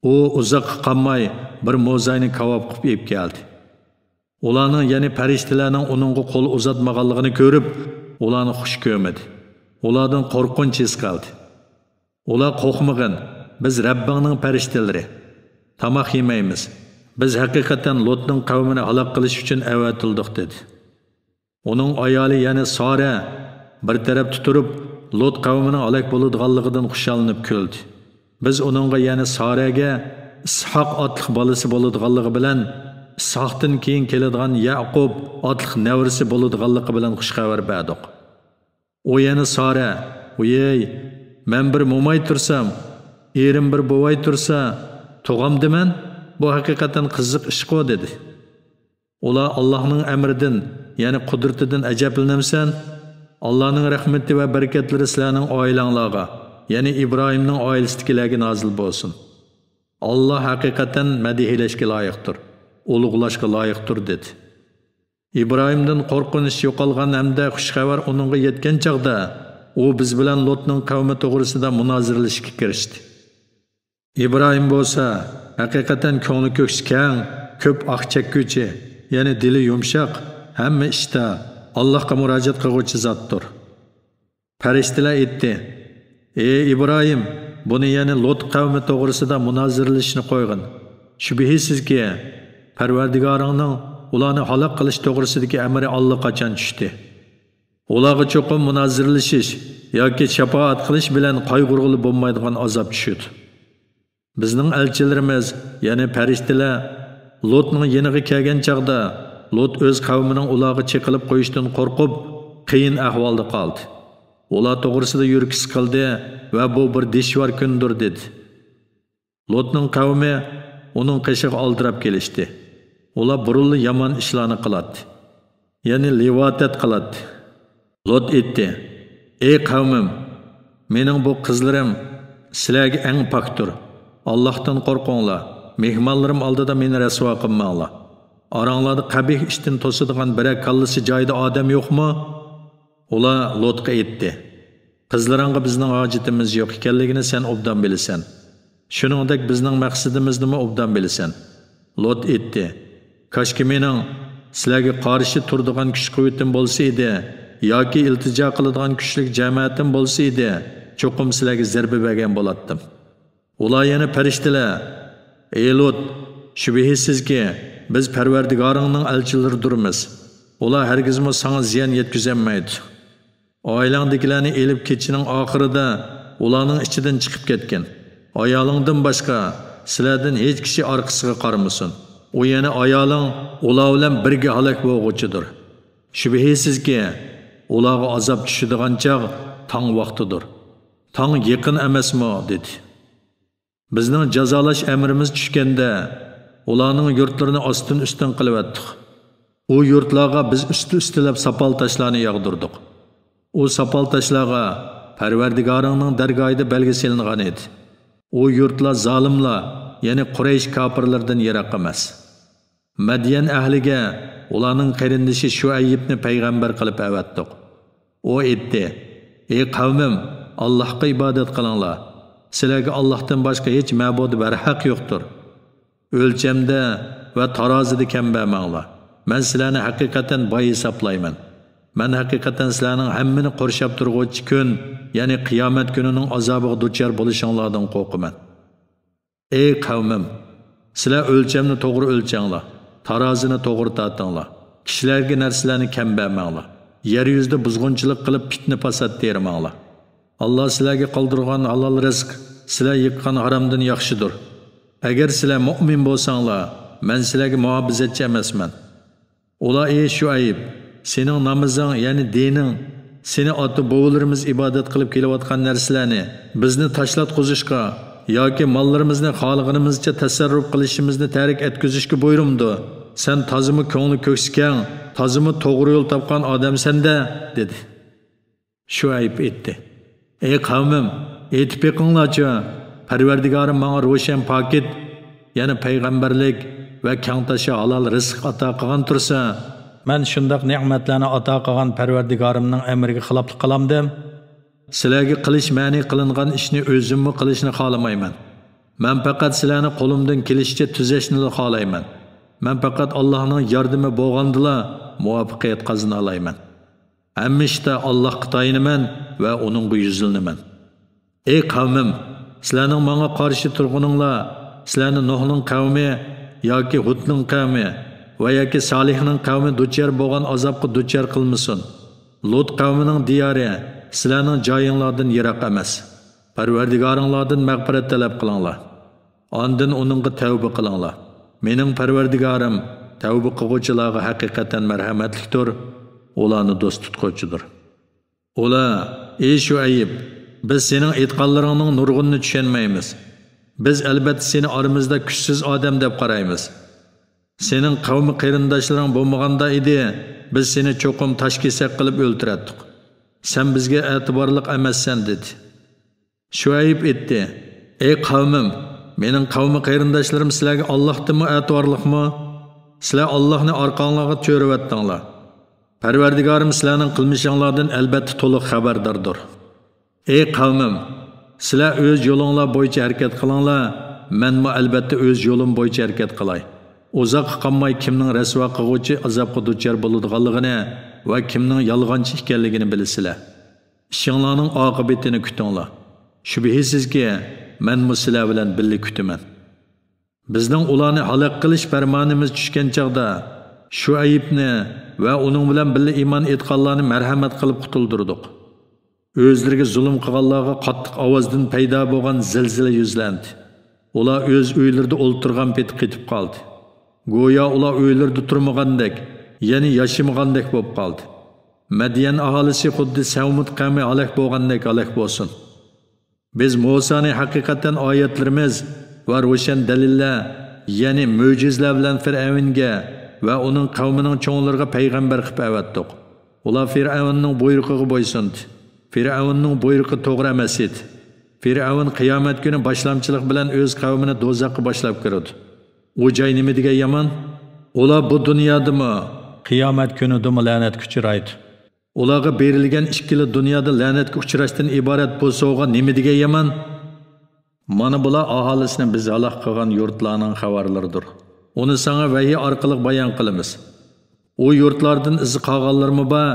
ئۇ ئۇزاققا قالماي بىر موزاينى كاۋاپ قىلىپ ئېلىپ كەلدى. ئۇلارنىڭ، يەنى پەرىشتىلەرنىڭ ئۇنىڭغا قول ئۇزاتمىغانلىقىنى كۆرۈپ، ئۇلارنى خۇش كۆرمىدى. ئۇلاردىن قورقۇنچ ھېس قىلدى. ئۇلار، قورقمىغىن، بىز رەببىڭنىڭ پەرىشتىلىرى. تاماق يېمەيمىز. بىز ھەقىقەتەن لوتنىڭ قەۋمىنى ھالاك قىلىش ئۈچۈن ئەۋەتىلدۇق، دېدى. ئۇنىڭ ئايالى، يەنى سارە، بىر تەرەپتە تۇرۇپ، لوت قەۋمىنىڭ ھالاك بولىدىغانلىقىدىن خۇشاللىنىپ كۈلدى. بىز ئۇنىڭغا، يەنى سارەگە ئىسھاق ئاتلىق بالىسى بولىدىغانلىقى بىلەن، ئىسھاقتىن كېيىن كېلىدىغان يەقۇب ئاتلىق نەۋرىسى بولىدىغانلىقى بىلەن خۇش خەۋەر بەردۇق. ئۇ، يەنى سارە، ۋىي، مەن بىر موماي تۇرسام، ئېرىم بىر بوۋاي تۇرسا، تۇغامدىمەن؟ بۇ ھەقىقەتەن قىزىق ئىشقۇ، دېدى. ئۇلار، ئاللاھنىڭ ئەمرىدىن، يەنى قۇدرىتىدىن ئەجەبلىنەمسەن؟ ئاللاھنىڭ رەھمىتى ۋە بەرىكەتلىرى سىلەرنىڭ ئائىلەڭلارغا، يەنى ئىبراھىمنىڭ ئائىلىسىدىكىلەرگە نازىل بولسۇن. ئاللاھ ھەقىقەتەن مەدھىيەلەشكە لايىقتۇر، ئۇلۇغلاشقا لايىقتۇر، دېدى. ئىبراھىمدىن قورقۇنچ يوقالغان ھەمدە خۇش خەۋەر ئۇنىڭغا يەتكەن چاغدا، ئۇ بىز بىلەن لوتنىڭ قەۋمى توغرىسىدا مۇنازىرىلىشىشكە كىرىشتى. ئىبراھىم بولسا، ھەقىقەتەن كۆڭلى كۆكسى كەڭ، كۆپ ئاھ چەككۈچى، يەنى دىلى يۇمشاق، ھەممە ئىشتا ئاللاھقا مۇراجىئەت قىلغۇچى زاتتۇر. پەرىشتىلەر ئېيتتى: «ئەي ئىبراھىم، بۇنى، يەنى لوت قەۋمى توغرىسىدا مۇنازىرىلىشىشنى قويغىن. شۈبھىسىزكى، پەرۋەردىگارىڭنىڭ ئۇلارنى ھالاك قىلىش توغرىسىدىكى ئەمرى ئاللىقاچان چۈشتى. ئۇلارغا چوقۇم مۇنازىرىلىشىش، ياكى شاپائەت قىلىش بىلەن قايغۇرغىلى بولمايدىغان ئازاب چۈشىدۇ. بىزنىڭ ئەلچىلىرىمىز، يەنى پەرىشتىلەر، لوتنىڭ يېنىغا كەلگەن چاغدا، لوت ئۆز قەۋمىنىڭ ئۇلارغا چېقىلىپ قويۇشتىن قورقۇپ، قىيىن ئەھۋالدا قالدى. ئۇلار توغرىسىدا يۈرىكى سىقىلدى ۋە بۇ بىر دىشۋار كۈندۇر، دېدى. لوتنىڭ قەۋمى ئۇنىڭ قېشىغا ئالدىراپ كېلىشتى. ئۇلار بۇرۇنلا يامان ئىشلارنى قىلاتتى. يەنى لىۋاتەت قىلاتتى. لوت ئېيتتى: «ئەي قەۋمىم، مېنىڭ بۇ قىزلىرىم سىلەرگە ئەڭ پاكتۇر. ئاللاھتىن قورقۇڭلار، مېھمانلىرىم ئالدىدا مېنى رەسۋا قىلماڭلار. ئاراڭلاردا قەبىھ ئىشتىن توسىدىغان بىرەر كاللىسى جايىدا ئادەم يوقمۇ؟» ئۇلار لوتقا ئېيتتى: «قىزلىرىڭغا بىزنىڭ ھاجىتىمىز يوق ئىكەنلىكىنى سەن ئوبدان بىلىسەن. شۇنىڭدەك بىزنىڭ مەقسىتىمىزنىمۇ ئوبدان بىلىسەن.» لوت ئېيتتى: «كاشكى مېنىڭ سىلەرگە قارشى تۇرىدىغان كۈچ-قۇۋۋىتىم بولسا ئىدى، ياكى ئىلتىجا قىلىدىغان كۈچلۈك جەمەتىم بولسا ئىدى، چوقۇم سىلەرگە زەربە بەرگەن بولاتتىم.» ئۇلار يەنە پەرىشتىلەر: «ئەي لوت، شۈبھىسىزكى، بىز پەرۋەردىگارىڭنىڭ ئەلچىلىرىدۇرمىز. ئۇلار ھەرگىزمۇ ساڭا زىيان يەتكۈزەلمەيدۇ. ئائىلەڭدىكىلەرنى ئېلىپ كېچىنىڭ ئاخىرىدا ئۇلارنىڭ ئىچىدىن چىقىپ كەتكىن. ئايالىڭدىن باشقا سىلەردىن ھېچ كىشى ئارقىسىغا قارىمىسۇن. ئۇ يەنى ئايالىڭ ئۇلار بىلەن بىرگە ھالاك بولغۇچىدۇر. شۈبھىسىزكى، ئۇلارغا ئازاب چۈشىدىغان چاغ تاڭ ۋاقتىدۇر. تاڭ يېقىن ئەمەسمۇ؟» دېدى. «بىزنىڭ جازالاش ئەمرىمىز چۈشكەندە، ئۇلارنىڭ يۇرتلىرىنى ئاستىن-ئۈستۈن قىلىۋەتتۇق. ئۇ يۇرتلارغا بىز ئۈستى-ئۈستىلەپ ساپال تاشلارنى ياغدۇردۇق. ئۇ ساپال تاشلارغا پەرۋەردىگارىڭنىڭ دەرگاھىدا بەلگە سېلىنغان ئىدى. ئۇ يۇرتلار زالىملار، يەنى قۇرەيش كاپىرلىرىدىن يىراق ئەمەس. مەديەن ئەھلىگە ئۇلارنىڭ قېرىندىشى شۇئەيىبنى پەيغەمبەر قىلىپ ئەۋەتتۇق. ئۇ ئېيتتى: ئەي قەۋمىم، ئاللاھقا ئىبادەت قىلىڭلار. سىلەرگە ئاللاھتىن باشقا ھېچ مەبۇد بەرھەق يوقتۇر. ئۆلچەمدە ۋە تارازىدا كەم بەرمەڭلار. مەن سىلەرنى ھەقىقەتەن باي ھېسابلايمەن. مەن ھەقىقەتەن سىلەرنىڭ ھەممىنى قورشاپ تۇرغۇچى كۈن، يەنى قىيامەت كۈنىنىڭ ئازابىغا دۇچار بولۇشۇڭلاردىن قورقىمەن. ئەي قەۋمىم، سىلەر ئۆلچەمنى توغرا ئۆلچەڭلار، تارازىنى توغرا تارتىڭلار. كىشىلەرگە نەرسىلەرنى كەم بەرمەڭلار. يەر يۈزىدە بۇزغۇنچىلىق قىلىپ پىتنە-پاسات تېرىماڭلار. ئاللا سىلەرگە قالدۇرغان ھالال رىزىق سىلەر يىغقان ھارامدىن ياخشىدۇر. ئەگەر سىلەر مۆمىن بولساڭلار، مەن سىلەرگە مۇھاپىزەتچى ئەمەسمەن. ئۇلار: ئەي شۇئەيب، سېنىڭ نامىزىڭ، يەنى دىنىڭ، سېنى ئاتا-بوۋىلىرىمىز ئىبادەت قىلىپ كېلىۋاتقان نەرسىلەرنى، بىزنى تاشلاتقۇزۇشقا ياكى ماللىرىمىزنى خالىغىنىمىزچە تەسەررۇپ قىلىشىمىزنى تەرك ئەتكۈزۈشكە بۇيرۇمدۇ؟ سەن تازىمۇ كۆڭلى كۆكسى كەڭ، تازىمۇ توغرا يول تاپقان ئادەمسەن-دە، دېدى. شۇئەيب ئېيتتى: ئەي قەۋمىم، ئېيتىپ بېقىڭلارچۇ، پەرۋەردىگارىم ماڭا روشەن پاكىت، يەنى پەيغەمبەرلىك ۋە كەڭتاشا ھالال رىزىق ئاتا قىلغان تۇرسا، مەن شۇنداق نېمەتلەرنى ئاتا قىلغان پەرۋەردىگارىمنىڭ ئەمرىگە خىلاپلىق قىلامدىم؟ سىلەرگە قىلىش مەنئى قىلىنغان ئىشنى ئۆزۈممۇ قىلىشنى خالىمايمەن. مەن پەقەت سىلەرنى قولۇمدىن كېلىشىچە تۈزەشنىلا خالايمەن. مەن پەقەت ئاللاھنىڭ ياردىمى بولغاندىلا مۇۋەپپەقىيەت قازىنالايمەن. ھەممە ئىشتا ئاللاھقا تايىنىمەن ۋە ئۇنىڭغا يۈزلىنىمەن. ئەي قەۋمىم، سىلەرنىڭ ماڭا قارشى تۇرغىنىڭلار سىلەرنى نۇھنىڭ قەۋمى ياكى ھۇدنىڭ قەۋمى ۋە ياكى سالىھنىڭ قەۋمى دۇچار بولغان ئازابقا دۇچار قىلمىسۇن. لۇت قەۋمىنىڭ دىيارى سىلەرنىڭ جايىڭلاردىن يىراق ئەمەس. پەرۋەردىگارىڭلاردىن مەغپىرەت تەلەپ قىلىڭلار. ئاندىن ئۇنىڭغا تەۋبە قىلىڭلار. مېنىڭ پەرۋەردىگارىم تەۋبە قىلغۇچىلارغا ھەقىقەتەن مەرھەمەتلىكتۇر، ئۇلارنى دوست تۇتقۇچىدۇر. ئۇلار: ئەي شۇئەيب، بىز سېنىڭ ئېيتقانلىرىڭنىڭ نۇرغۇنىنى چۈشەنمەيمىز. بىز ئەلبەتتە سېنى ئارىمىزدا كۈچسىز ئادەم دەپ قارايمىز. سېنىڭ قەۋمى قېرىنداشلىرىڭ بولمىغاندا ئىدى، بىز سېنى چوقۇم تاشكېسەك قىلىپ ئۆلتۈرەتتۇق. سەن بىزگە ئەتىۋارلىق ئەمەسسەن، دېدى. شۇئەيب ئېيتتى: ئەي قەۋمىم، مېنىڭ قەۋمى قېرىنداشلىرىم سىلەرگە ئاللاھتىنمۇ ئەتىۋارلىقمۇ؟ سىلەر ئاللاھنى ئارقاڭلارغا چۆرۈۋەتتىڭلار. پەرۋەردىگارىم سىلەرنىڭ قىلمىشىڭلاردىن ئەلبەتتە تولۇق خەۋەرداردۇر. ئەي قەۋمىم، سىلەر ئۆز يولۇڭلار بويىچە ھەرىكەت قىلىڭلار، مەنمۇ ئەلبەتتە ئۆز يولۇم بويىچە ھەرىكەت قىلاي. ئۇزاققا قالماي كىمنىڭ رەسۋا قىلغۇچى ئازابقا دۇچار بولىدىغانلىقىنى ۋە كىمنىڭ يالغانچى ئىكەنلىكىنى بىلىسىلەر. ئىشىڭلارنىڭ ئاقىۋىتىنى كۈتۈڭلار. شۈبھىسىزكى، مەنمۇ سىلەر بىلەن بىللە كۈتىمەن. بىزنىڭ ئۇلارنى ھالاك قىلىش پەرمانىمىز چۈشكەن چاغدا، شۇئەيبنى ۋە ئۇنىڭ بىلەن بىللە ئىمان ئېيتقانلارنى مەرھەمەت قىلىپ قۇتۇلدۇردۇق. ئۆزلىرىگە زۇلۇم قىلغانلارغا قاتتىق ئاۋازدىن پەيدا بولغان زىلزىلە يۈزلەندى. ئۇلار ئۆز ئۆيلىرىدە ئولتۇرغان پېتى قېتىپ قالدى. گويا ئۇلار ئۆيلىرىدە تۇرمىغاندەك، يەنى ياشىمىغاندەك بولۇپ قالدى. مەديەن ئاھالىسى خۇددى سەمۇد قەۋمى ھالاك بولغاندەك ھالاك بولسۇن. بىز مۇسانى ھەقىقەتەن ئايەتلىرىمىز ۋە روشەن دەلىللەر، يەنى مۆجىزىلەر بىلەن فىرئەۋنگە ۋە ئۇنىڭ قەۋمىنىڭ چوڭلىرىغا پەيغەمبەر قىلىپ ئەۋەتتۇق. ئۇلار فىرئەۋننىڭ بۇيرۇقىغا بويسۇندى. فىرئەۋننىڭ بۇيرۇقى توغرا ئەمەس ئىدى. فىرئەۋن قىيامەت كۈنى باشلامچىلىق بىلەن ئۆز قەۋمىنى دوزاخقا باشلاپ كىرىدۇ. ئۇ جاي نېمە دېگەن يامان؟ ئۇلار بۇ دۇنيادىمۇ، قىيامەت كۈنىدىمۇ لەنەتكە ئۇچرايدۇ. ئۇلارغا بېرىلگەن ئىككىلا دۇنيادا لەنەتكە ئۇچراشتىن ئىبارەت بۇ سوۋغا نېمە دېگەن يامان؟ مانا بۇلار ئاھالىسىنى بىز ھالاك قىلغان يۇرتلارنىڭ خەۋەرلىرىدۇر. ئۇنى ساڭا ۋەھىي ئارقىلىق بايان قىلىمىز. ئۇ يۇرتلاردىن ئىزى قالغانلىرىمۇ بار،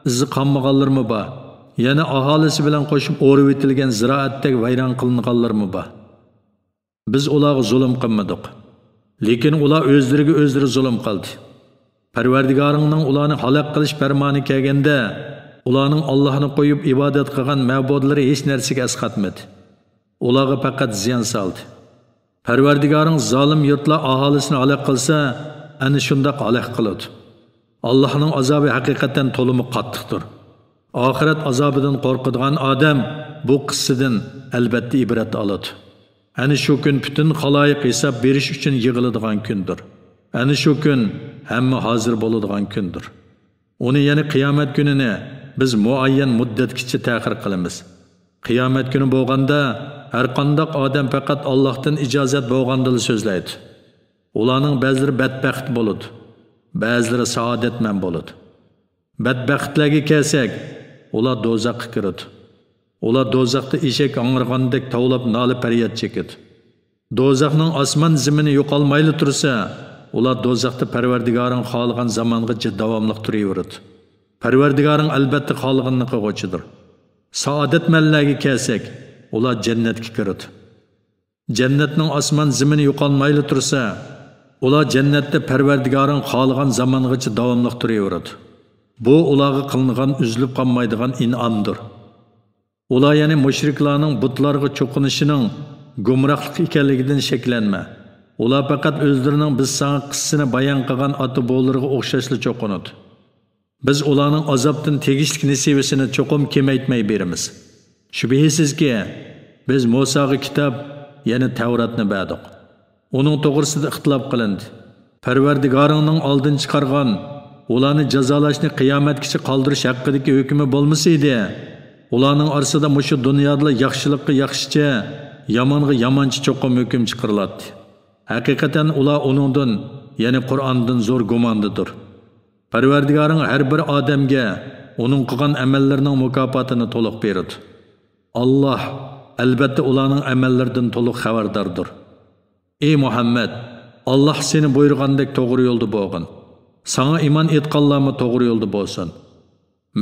ئىزى قالمىغانلىرىمۇ بار. يەنە ئاھالىسى بىلەن قوشۇپ ئورۇۋېتىلگەن زىرائەتتەك ۋەيران قىلىنغانلىرىمۇ بار. بىز ئۇلارغا زۇلۇم قىلمىدۇق. لېكىن ئۇلار ئۆزلىرىگە ئۆزلىرى زۇلۇم قىلدى. پەرۋەردىگارىڭنىڭ ئۇلارنى ھالاك قىلىش پەرمانى كەلگەندە، ئۇلارنىڭ ئاللاھنى قويۇپ ئىبادەت قىلغان مەبۇدلىرى ھېچ نەرسىگە ئەسقاتمىدى. ئۇلارغا پەقەت زىيان سالدى. پەرۋەردىگارىڭ زالىم يۇرتلار ئاھالىسىنى ھالاك قىلسا، ئەنە شۇنداق ھالاك قىلىدۇ. ئاللاھنىڭ ئازابى ھەقىقەتەن تولىمۇ قاتتىقتۇر. ئاخىرەت ئازابىدىن قورقىدىغان ئادەم بۇ قىسسىدىن ئەلبەتتە ئىبرەت ئالىدۇ. ئەنە شۇ كۈن پۈتۈن خالايىق ھېساب بېرىش ئۈچۈن يىغىلىدىغان كۈندۇر. ئەنە شۇ كۈن ھەممە ھازىر بولىدىغان كۈندۇر. ئۇنى، يەنى قىيامەت كۈنىنى بىز مۇئەييەن مۇددەتكىچە تەخىر قىلىمىز. قىيامەت كۈنى بولغاندا، ھەرقانداق ئادەم پەقەت ئاللاھتىن ئىجازەت بولغاندىلا سۆزلەيدۇ. ئۇلارنىڭ بەزىلىرى بەتبەخت بولىدۇ، بەزىلىرى سائادەتمەن بولىدۇ. بەتبەختلەرگە كەلسەك، ئۇلار دوزاخقا كىرىدۇ. ئۇلار دوزاختا ئېشەك ھاڭرىغاندەك تاۋلاپ نالە-پەرياد چېكىدۇ. دوزاخنىڭ ئاسمان زېمىنى يوقالمايلا تۇرسا، ئۇلار دوزاختا پەرۋەردىگارىڭ خالىغان زامانغىچە داۋاملىق تۇرۇۋېرىدۇ. پەرۋەردىگارىڭ ئەلبەتتە خالىغىنىنى قىلغۇچىدۇر. سائادەتمەنلەرگە كەلسەك، ئۇلار جەننەتكە كىرىدۇ. جەننەتنىڭ ئاسمان زېمىنى يوقالمايلا تۇرسا، ئۇلار جەننەتتە پەرۋەردىگارىڭ خالىغان زامانغىچە داۋاملىق تۇرۇۋېرىدۇ. بۇ ئۇلارغا قىلىنغان ئۈزۈلۈپ قالمايدىغان ئىنئامدۇر. ئۇلار يەنى مۇشرىكلارنىڭ بۇتلارغا چوقۇنۇشىنىڭ گۇمراھلىق ئىكەنلىكىدىن شەكلەنمە. ئۇلار پەقەت ئۆزلىرىنىڭ بىز ساڭا قىسسىنى بايان قىلغان ئاتا-بوۋىلىرىغا ئوخشاشلا چوقۇنىدۇ. بىز ئۇلارنىڭ ئازابتىن تېگىشلىك نېسىۋىسىنى چوقۇم كېمەيتمەي بېرىمىز. شۈبھىسىزكى، بىز مۇساغا كىتاب، يەنى تەۋراتنى بەردۇق. ئۇنىڭ توغرىسىدا ئىختىلاپ قىلىندى. پەرۋەردىگارىڭنىڭ ئالدىن چىقارغان، ئۇلارنى جازالاشنى قىيامەتكىچە قالدۇرۇش ھەققىدىكى ھۆكمى بولمىسا ئىدى، ئۇلارنىڭ ئارىسىدا مۇشۇ دۇنيادىلا ياخشىلىققا ياخشىچە، يامانغا يامانچە چوقۇم ھۆكۈم چىقىرىلاتتى. ھەقىقەتەن ئۇلار ئۇنىڭدىن، يەنى قۇرئاندىن زور گۇماندىدۇر. پەرۋەردىگارىڭ ھەر بىر ئادەمگە ئۇنىڭ قىلغان ئەمەللىرىنىڭ مۇكاپاتىنى تولۇق بېرىدۇ. ئاللاھ، ئەلبەتتە، ئۇلارنىڭ ئەمەللىرىدىن تولۇق خەۋەرداردۇر. ئى مۇھەممەد، ئاللاھ سېنى بۇيرۇغاندەك توغرا يولدا بولغىن. ساڭا ئىمان ئېيتقانلارمۇ توغرا يولدا بولسۇن.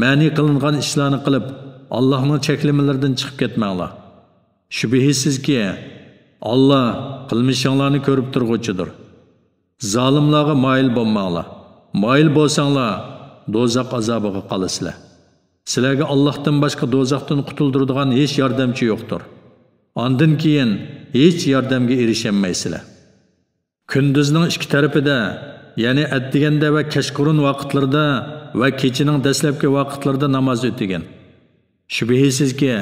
مەنئى قىلىنغان ئىشلارنى قىلىپ، ئاللاھنىڭ چەكلىمىلىرىدىن چىقىپ كەتمەڭلار. شۈبھىسىزكى، ئاللاھ قىلمىشىڭلارنى كۆرۈپ تۇرغۇچىدۇر. زالىملارغا مايىل بولماڭلار. مايىل بولساڭلار، دوزاخ ئازابىغا قالىسىلەر. سىلەرگە ئاللاھتىن باشقا دوزاختىن قۇتۇلدۇرىدىغان ھېچ ياردەمچى يوقتۇر. ئاندىن كېيىن ھېچ ياردەمگە ئېرىشەلمەيسىلەر. كۈندۈزنىڭ ئىككى تەرىپىدە، يەنى ئەتىگەندە ۋە كەچقۇرۇن ۋاقىتلىرىدا ۋە كېچىنىڭ دەسلەپكى ۋاقىتلىرىدا ناماز ئۆتىگىن. شۈبھىسىزكى،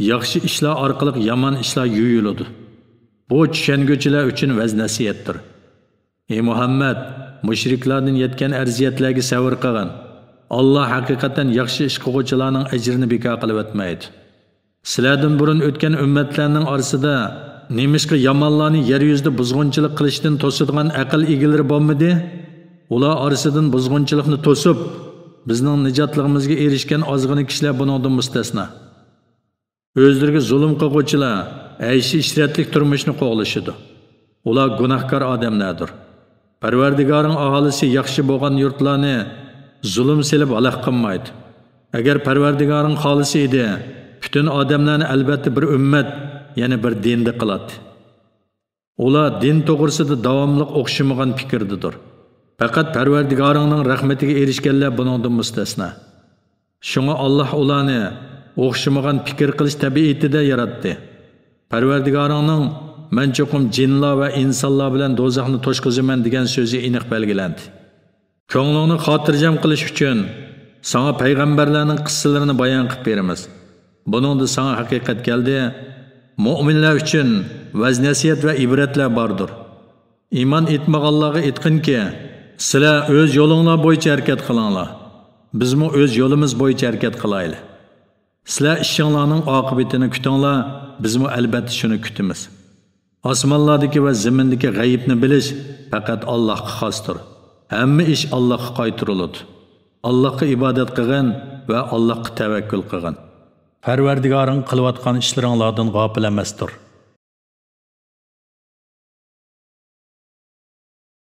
ياخشى ئىشلار ئارقىلىق يامان ئىشلار يۇيۇلىدۇ. بۇ چۈشەنگۈچىلەر ئۈچۈن ۋەز-نەسىھەتتۇر. ئى مۇھەممەد، مۇشرىكلاردىن يەتكەن ئەزىيەتلەرگە سەۋر قىلغىن. ئاللاھ ھەقىقەتەن ياخشى ئىش قىلغۇچىلارنىڭ ئەجرىنى بىكار قىلىۋەتمەيدۇ. سىلەردىن بۇرۇن ئۆتكەن ئۈممەتلەرنىڭ ئارىسىدا نېمىشقا يامانلارنى يەر يۈزىدە بۇزغۇنچىلىق قىلىشتىن توسىدىغان ئەقىل ئىگىلىرى بولمىدى؟ ئۇلار ئارىسىدىن بۇزغۇنچىلىقنى توسۇپ، بىزنىڭ نىجاتلىقىمىزغا ئېرىشكەن ئازغىنە كىشىلەر بۇنىڭدىن مۇستەسنا. ئۆزلىرىگە زۇلۇم قىلغۇچىلار ئەيشى-ئىشرەتلىك تۇرمۇشنى قوغلىشىدۇ. ئۇلار گۇناھكار ئادەملەردۇر. پەرۋەردىگارىڭ ئاھالىسى ياخشى بولغان يۇرتلارنى زۇلۇم سېلىپ ھالاك قىلمايدۇ. ئەگەر پەرۋەردىگارىڭ خالىسا ئىدى، پۈتۈن ئادەملەرنى ئەلبەتتە بىر ئۈممەت، يەنى بىر دىندا قىلاتتى. ئۇلار دىن توغرىسىدا داۋاملىق ئوخشىمىغان پىكىردىدۇر. پەقەت پەرۋەردىگارىڭنىڭ رەھمىتىگە ئېرىشكەنلەر بۇنىڭدىن مۇستەسنا. شۇڭا ئاللاھ ئۇلارنى ئوخشىمىغان پىكىر قىلىش تەبىئىتىدە ياراتتى. پەرۋەردىگارىڭنىڭ، مەن چوقۇم جىنلار ۋە ئىنسانلار بىلەن دوزاخنى توشقۇزىمەن دېگەن سۆزى ئېنىق بەلگىلەندى. كۆڭلۈڭنى خاتىرجەم قىلىش ئۈچۈن ساڭا پەيغەمبەرلەرنىڭ قىسسىلىرىنى بايان قىلىپ بېرىمىز. بۇنىڭدا ساڭا ھەقىقەت كەلدى. مۆمىنلەر ئۈچۈن ۋەز-نەسىھەت ۋە ئىبرەتلەر باردۇر. ئىمان ئېيتمىغانلارغا ئېيتقىنكى، سىلەر ئۆز يولۇڭلار بويىچە ھەرىكەت قىلىڭلار. بىزمۇ ئۆز يولىمىز بويىچە ھەرىكەت قىلايلى. سىلەر ئىشىڭلارنىڭ ئاقىۋىتىنى كۈتۈڭلار، بىزمۇ ئەلبەتتە شۇنى كۈتىمىز. ئاسمانلاردىكى ۋە زېمىندىكى غەيىبنى بىلىش پەقەت ئاللاھقا خاستۇر. ھەممە ئىش ئاللاھقا قايتۇرۇلىدۇ. ئاللاھقا ئىبادەت قىلغىن ۋە ئاللاھقا تەۋەككۈل قىلغىن. پەرۋەردىگارىڭ قىلىۋاتقان ئىشلىرىڭلاردىن غاپىل ئەمەستۇر.